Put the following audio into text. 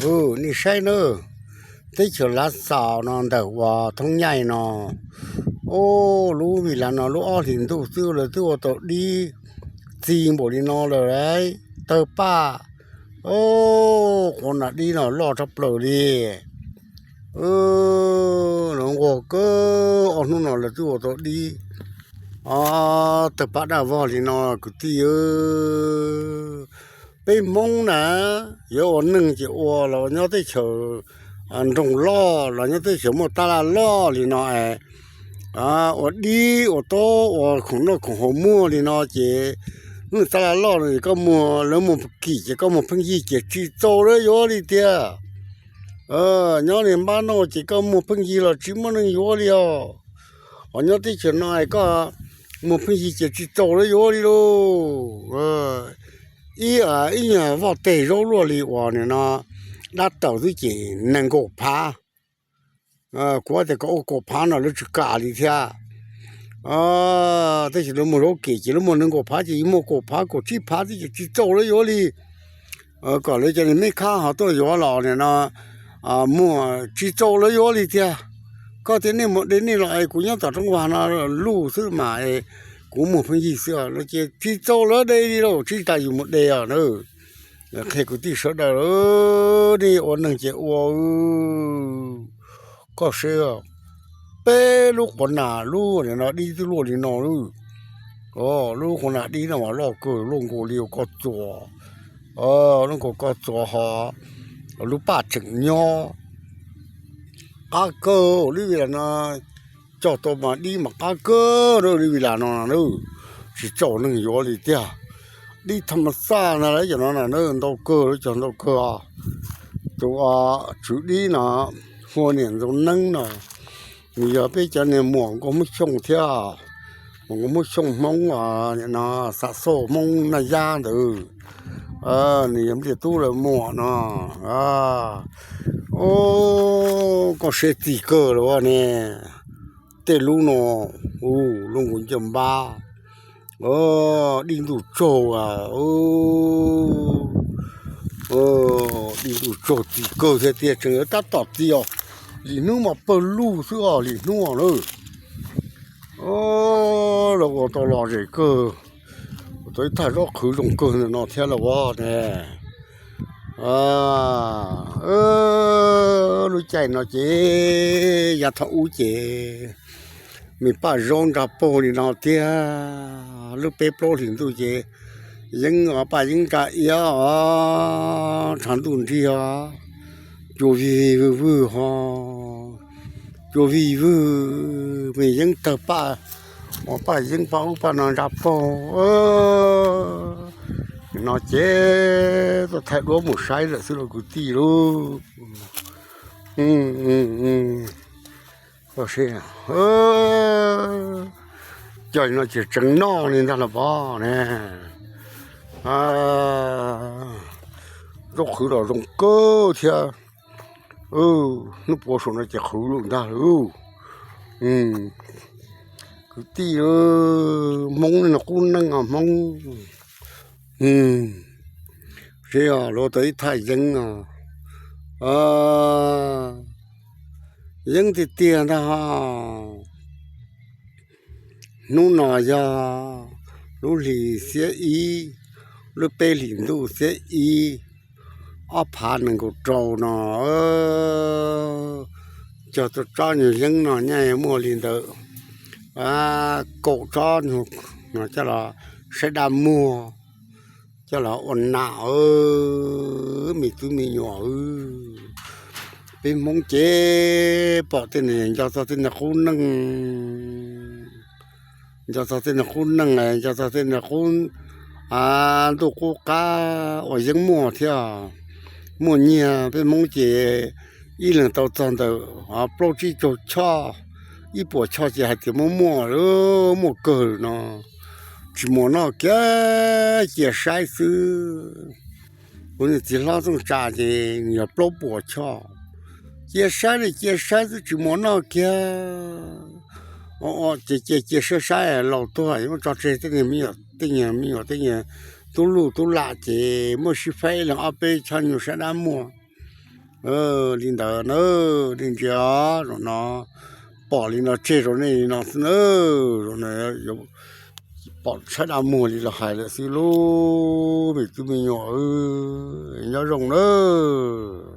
Nej saib nawb, teb chaws Lav Xaus no ntawm uas Thoob Nyaij no, o, lub vij las no lub ob hlis ntuj xwb lawv twb ua tau dib txi npaum li no lawm, tawg paj, o, qhuav nas dib no loj tshaj plaws li. Lawv nquag kawg, ob hnub no lawv twb ua tau dib tawg paj daj vog li no kwv tij. Peb Hmoob na, yuav ua neeg ces ua los nyob teb chaws nroog loj los nyob teb chaws muaj tab laj loj li no es ua dib ua taub ua khoom noj khoom haus muag li no ces neeg tab laj loj no es koj muag, lawv muag kim ces koj muag pheej yig ces tsis txaus lawv yuav li tiag. Nyob niag npab noj ces koj muag pheej yig los tsis muaj neeg yuav li os. Os, nyob teb chaws no es koj muag pheej yig ces tsis txaus lawv yuav li lauj. Ib, ib nyuag voj teg zaub luaj li uas nim no dab taus xwb ces nees nkaum phav. Kuv tias kom ua kaum phav no lawv tsis kam li thiab. Tab sis lawv muag zaub kim ces lawv muag nees nkaum phav ces yus muag kaum phav kaum tsib phav xwb ces tsis txaus lawv yuav li. Kom lawv cov niag meb khab ho tuaj yuav los nim no muag tsis txaus lawv yuav li tiag. Koj tias nej mus de nej los es kuv nyob tom roob vag no luj xwb mas kuv muag pheej yig xwb los ces tsis txaus lawv de li lauj, tsis tas yus mus de os na. Qhia kwv tij sawv daws, nej ua neeg ces ua, koj seb, peb lub quav nas lub nim no dib twb luaj li no lawm. Lub quav nas dib no mas loj kawg, luaj nkaus li koj txuas, luaj nkaus koj txuas ho lub paj tseem nyob. Qab kawg, lub vij las no cog tau mas dib mas qab kawg, lub vij las no na, tsis txaus neeg yuav li tiag. Dib thas mas xaj ntag lauj, cov no na ntau kawg, lawv cog ntau kawg os. Tus tswv dib no hu ua niam Ntxoov Neeb no, nws yog peb cov niag muam Nkauj Hmoob Xyooj thiab, muam Nkauj Hmoob Xyooj Hmoob no, Xam Xauj Hmoob Naj Yab ntawd. Nws yog Npliaj Tub lawv muam no. Koj seb txi kawg lawm ne. Tej lub no, lub nkaus ncaj npab, dib ntuj tsaug, dib ntuj tsaug txi kawg thiab tiag, tseem yuav tab tom txi os. Lim hnub mas pawg lug xwb os, lim hnub os na. Los ua tau lom zem kawg, ua tau ib thaj zaub qhwv zoo kawg ntawm no thiab lauj ne. Lub caij no ces yav thaum ub ces me paj zaub nra paug li no tiag, lub peb plaub hlis ntuj ces yeeb, paj yeeb nra iab os, tshav ntuj nrig os, cua vig vig vwg vwg ho, cua vig vwg, me yeeb tawg paj, ua paj yeeb paj ub paj no nra paug. No ces tuaj thaij duab mus saib lawm xwb lauj kwv tij lauj. Cov no ces tseev noj li ntag los pov ne. Zaub qhwv los zoo kawg thiab. Hnub puav saum no ces qhwv lawm ntag lauj. Kwv tij, Hmoob no qub neej os Hmoob. Seb os, luag tau ib thaj yeeb os. Yeeb tiag tiag ntag ho. Hnub no yog lub hlis xiab ib, lub peb hlis ntuj xiab ib, ob phav nees nkaum rau no, cog tau tsob nyuag yeeb no nyaj muaj li ntawm kaum tsob nyuag no coj los saib dab muag, coj los ua nam, me tub me nyuam. Peb Hmoob ces pom tej niag nco txog tej niag qub neej, nco txog tej niag qub neej, nco txog tej niag qub ntuj qub qab uas yeeb muaj thiab muaj nyiaj. Peb Hmoob ces ib leeg tau txog ntawm plaub tsib caug choj, ib puas choj ces hais tias muaj muaj, muaj kawg no, tsis muaj noj kiag, cia saib xwb. Kuv niag txiv hlob Txooj Tsa ces nws yog plaub puas choj, cia saib li cia saib xwb tsis muaj noj kiag. Ces cia cia saib saib laus tuag yuav muab tso tseg tej niag me nyuam, tej niag me nyuam, tej niag tub luj tub lam ces muaj sib faib leej ob peb choj nyuag saib dab muag. Li ntawd na, nej ntsia, zaum no pom li no tseg rau nej li no xwb nawb. Zaum no pom tsis tshua dab muag li los hais lawm xwb lauj, me tub me nyuam, nyob zoo nawb.